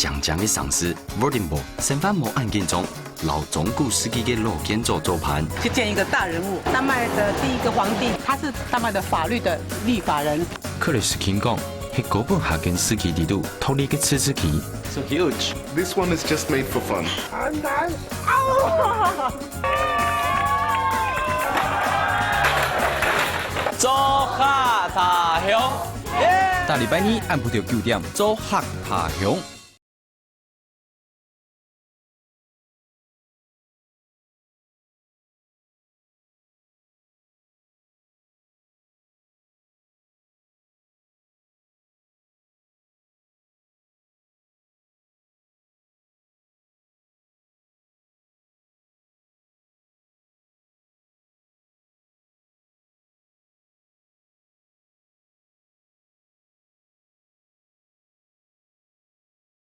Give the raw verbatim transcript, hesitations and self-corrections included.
靚靚个城市，Vordingborg生活無恁緊張，摎中古世紀个老建築做伴。去見一個大人物，丹麥的第一個皇帝，他是丹麥的法律的立法人。克里斯汀講，係哥本哈根市區裡肚獨立个自治區。 So huge. This one is just made for fun. 做客他鄉。逐禮拜二暗晡頭九點，做客他鄉。